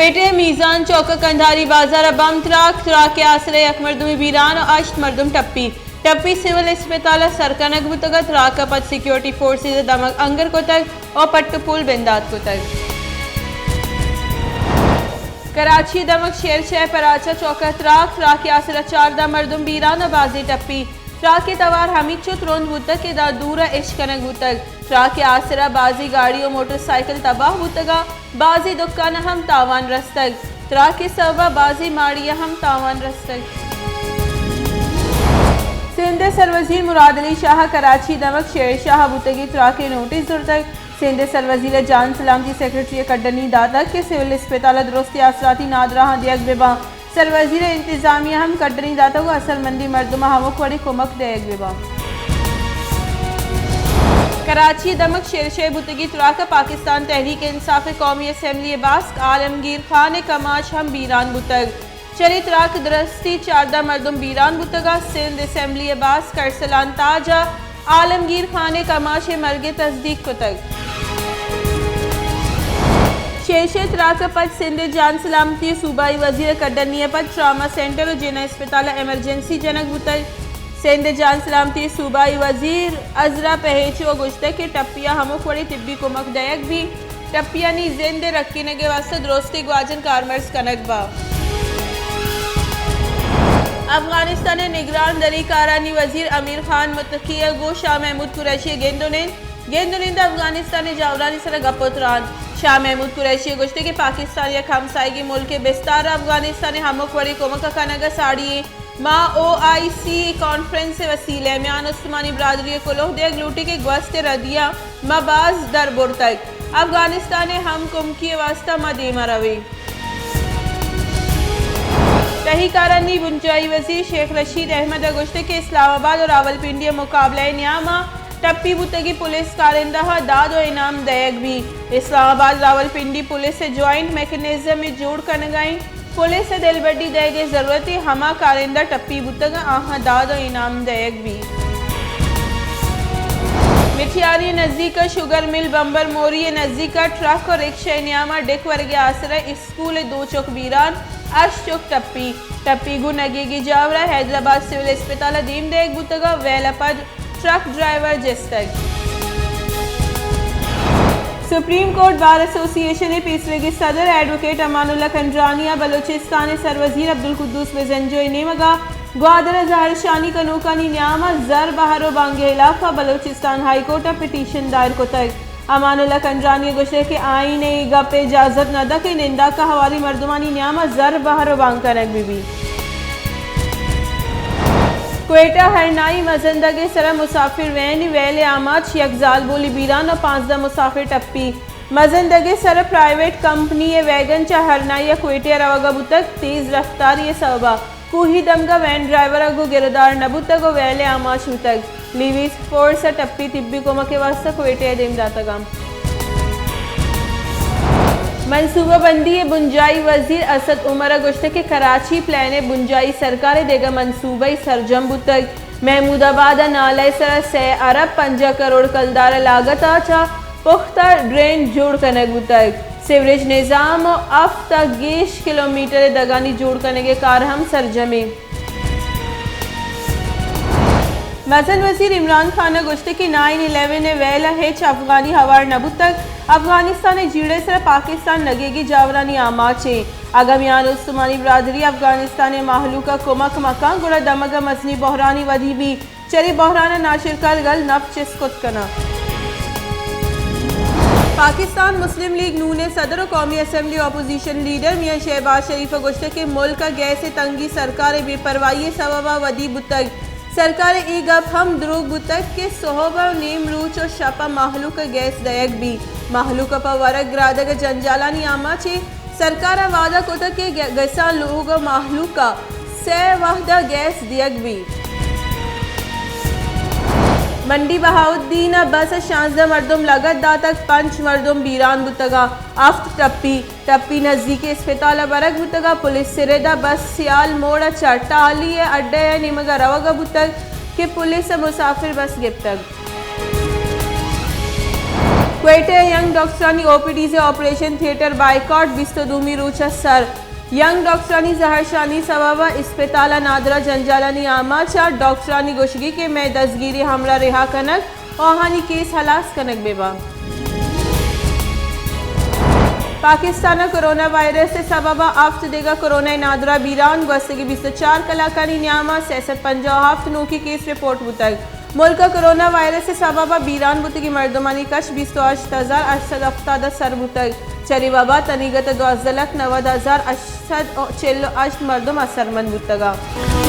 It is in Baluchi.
کوئٹہ ءِ میزان چوک ءِ کندھاری بازار ءَ بم تراک، تراک ءِ آسر ءَ یک مردمے بیران ءُ ہشت مردم ٹپی۔ ٹپی سول اسپتال ءَ سر کنگ بوتگ ات، تراک ءَ پد سیکیورٹی فورسز ءَ دمگ انگر کتگ ءُ پٹ ءُ پول بندات کتگ۔ کراچی ءِ دمگ شیر شاہ پراچہ چوک ءَ تراک، تراک ءِ آسر ءَ چاردہ مردم بیران ءُ بازیں ٹپی۔ تراک ءِ توار ہمینچو ترند بوتگ کہ داں دور ءَ اش کنگ بوتگ۔ تراک ءِ آسر ءَ بازیں گاڑی ءُ موٹر سائیکل تباہ بوتگ ءُ بازیں دکان ءَ ہم تاوان رستگ۔ تراک ءِ سبب ءَ بازیں ماڑی ءَ ہم تاوان رستگ۔ سندھ ءِ سروزیر مراد علی شاہ ءَ کراچی ءِ دمگ شیر شاہ ءَ بوتگیں تراک ءِ نوٹس زرتگ۔ سندھ ءِ سروزیر ءَ جان سلامتی سیکرٹری ءَ کڈنی داتگ کہ سول اسپتال ءَ درستیں آسراتی نادراہاں دیگ بہ باں۔ سروزیر ءَ انتظامیہ ءَ ہم کڈنی داتگ ءُ اثرمندیں مردماں ہمک وڑیں کمک دئیگ بہ باں۔ کراچی ءِ دمگ شیر شاہ ءَ بوتگیں تراک ءَ پاکستان تحریک انصاف ءِ قومی اسمبلی ءِ باسک عالمگیر خان ءِ کماش ہم بیران بوتگ۔ چرے تراک ءَ درستیں چاردہ مردم بیران بوتگ ءُ سندھ اسمبلی ءِ باسک ارسلان تاج ءَ عالمگیر خان ءِ کماش ءِ مرگ ءِ تصدیق کتگ۔ شیر شاہ ءِ تراک ءَ پد سندھ ءِ جان سلامتی ءُ صوبائی وزیر ءِ کڈنی ءَ پد ٹراما سینٹر ءُ جناح اسپتال ءَ ایمرجنسی جنگ بوتگ۔ سندھ ءِ جان سلامتی ءِ صوبائی وزیر عذرا پہیچو ءَ گوشتگ کہ ٹپی ءَ ہمک وڑیں طبی کمک دئیگ بیت۔ ٹپیانی زند ءِ رکینگ ءِ واستہ درستیں گواجن کارمرز کنگ با۔ افغانستان ءِ نگران دری کارانی وزیر امیر خان متقی ءَ گوں شاہ محمود قریشی ءِ گند ءُ نند، گند ءُ نند ءَ افغانستان ءِ جاورانی سر ءَ گپ ءُ تران۔ شاہ محمود قریشی ءَ گوشتگ کہ پاکستان یک ہمساہگیں ملک ءِ بستار ءَ افغانستان ءِ ہمک وڑیں کمک ءَ کنگ ءَ ساڑی ایں۔ ما او آئی سی کانفرنس ءِ وسیلہ ءَ میان استمانی برادری ءَ کلوہ دیگ لوٹیں کہ گوست ءِ ردی ءَ ما باز در برتگ۔ افغانستان ءِ ہم کمکی ءِ واستہ ما دیم ءَ رویں۔ تہی کارانی بنجاہی وزیر شیخ رشید احمد ءَ گوشتگ کہ اسلام آباد ءُ راولپنڈی ءِ مقابلہ ءِ نیام ءَ ٹپی بوتگیں پولیس کارندہ ءَ داد ءُ انعام دئیگ بیت۔ اسلام آباد راولپنڈی پولیس ءِ جوائنٹ میکانزم ءِ جوڑ کنگ ءَ انت۔ پولیس ءَ دلبڈی دئیگ ءِ ضرورت انت، ہما کارندہ ٹپی بوتگ انت، آہاں داد ءُ انعام دئیگ بیت۔ مٹھیاری ءِ نزیک ءَ شوگر مل بمبر موری ءِ نزیک ءَ ٹرک ءُ رکشہ ءِ نیام ءَ ڈیک ورگ ءِ آسر ءَ اسکول ءِ دو چک بیران، ہشت چک ٹپی۔ ٹپی گوں نگیگی جاور ءَ حیدرآباد سول اسپتال ءَ دیم دئیگ بوتگ ءُ ویل ءَ پد ٹرک ڈرائیور جستگ۔ سپریم کورٹ بار ایسوسی ایشن ءِ پیسریگیں صدر ایڈووکیٹ امان اللہ کنڈرانی ءَ بلوچستان ءِ سروزیر عبدالقدوس بزنجو ءِ نیمگ ءَ گوادر ءَ زہرشانی کنوکانی نیام ءَ زر بہر ءُ بانگ ءِ ہلاپ ءَ بلوچستان ہائی کورٹ ءَ پٹیشن دائر کتگ۔ امان اللہ کنڈرانی ءَ گوشتگ کہ آئین ءَ اے گپ ءِ اجازت نہ دنت کہ ننداک ءَ ہواریں مردمانی نیام ءَ زر بہر ءُ بانگ کنگ بہ بیت۔ کوئٹہ ہرنائی مزن دگ ءِ سر ءَ مسافر وین، ویل ءِ آماچ، یک زالبولے بیران ءُ پانزدہ مسافر ٹپی۔ مزن دگ ءِ سر ءَ پرائیویٹ کمپنی ءِ ویگن چہ ہرنائی ءَ کوئٹہ ءَ روگ ءَ بوتگ، تیز رفتاری ءِ سبب ءَ کوہی دمگ ءَ وین ڈرائیور ءَ گوں گرودار نہ بوتگ ءُ ویل ءِ آماچ بوتگ۔ لیویز فورس ءَ ٹپی طبی کمک ءِ واستہ کوئٹہ ءَ دیم داتگ انت۔ منصوبہ بندی ءِ بنجاہی وزیر اسد عمر ءَ گوشتگ کہ کراچی پلان ءِ بنجاہی سرکار ءِ دگہ منصوبہ ئی سرجم بوتگ۔ محمود آباد ءَ نالہ ءِ سر ءَ سے ارب پنجاہ کروڑ کلدار ءِ لاگت ءَ چہ پختہ ڈرین جوڑ کنگ بوتگ۔ سیوریج نظام ءُ ہفت ءَ گیش کلومیٹر ءِ دگانی جوڑ کنگ ءِ کار ہم سرجم انت۔ مزن وزیر عمران خان ءَ گوشتگ کہ نائن الیون ءِ ویل ءَ ہچ افغانی ہوار نہ بوتگ، افغانستان ءِ جیڑہ ءِ سر ءَ پاکستان نگیگی جاورانی آماچ انت۔ اگاں میان استمانی برادری افغانستان ءِ مہلوک ءَ کمک مہ کنت گڑا دمگ ءَ مزنیں بحرانے ودی بیت۔ چرے بحران ءَ ناشرکار گل نپ چست کت کناں۔ پاکستان مسلم لیگ نون ءِ صدر ءُ قومی اسمبلی اپوزیشن لیڈر میاں شہباز شریف ءَ گوشتگ کہ ملک ءَ گیس ءِ تنگی سرکار ءِ بے پرواہی ءِ سبب ءَ ودی بوتگ۔ سرکار ءِ اے گپ ہم دروگ بوتگ کہ سہب ءُ نیم روچ ءُ شپ ءَ مہلوک ءَ گیس دئیگ بیت۔ مہلوک ءَ پہ ورگ گرادگ ءِ جنجالانی آماچ انت۔ سرکار ءَ وعدہ کتگ کہ گ-، گساں لوگ ءُ مہلوک ءَ سئے وہد ءَ گیس دیگ بیت۔ منڈی بہاؤالدین ءَ بس ءَ شانزدہ مردم لگت داتگ، پنچ مردم بیران بوتگ ءُ ہفت ٹپی، ٹپی نزیکیں اسپتال ءَ برگ بوتگ ءُ پولیس ءِ رد ءَ بس سیال موڑ ءَ چہ ٹالی ءِ اڈہ ءِ نیمگ ءَ روگ ءَ بوتگ کہ پولیس ءَ مسافر بس گپتگ۔ کوئٹہ ءِ ینگ ڈاکٹرانی او پی ڈیز ءِ آپریشن تھیٹر بائیکاٹ، بیست ءُ دومی روچ ءَ سر۔ ینگ ڈاکٹرانی زہرشانی سبب ءَ اسپتال ءَ نادراہ جنجالانی آماچ ءَ، ڈاکٹرانی گوشگی کہ مئے دزگیری عملہ رہا کنگ ءُ آہانی کیس ہلاس کنگ بہ باں۔ پاکستان ءَ کرونا وائرس ءِ سبب ءَ ہفت دگہ کرونا ءِ نادراہ بیران، گوستگیں بیست ءُ چار کلاکانی نیام ءَ سئے سد پنجاہ ءُ ہفت نوکیں کیس رپورٹ بوتگ۔ ملک ءَ کرونا وائرس ءِ سبب ءَ بیران بوتگیں مردمانی کچ بیست ءُ ہشت ہزار ہشت سد ہفتاد ءَ سر بوتگ۔ چرے وبا ءَ تنیگت ءَ دوازدہ لکھ نود ہزار ہشت سد ءُ چل ءُ ہشت مردم اثرمند بوتگ اَنت۔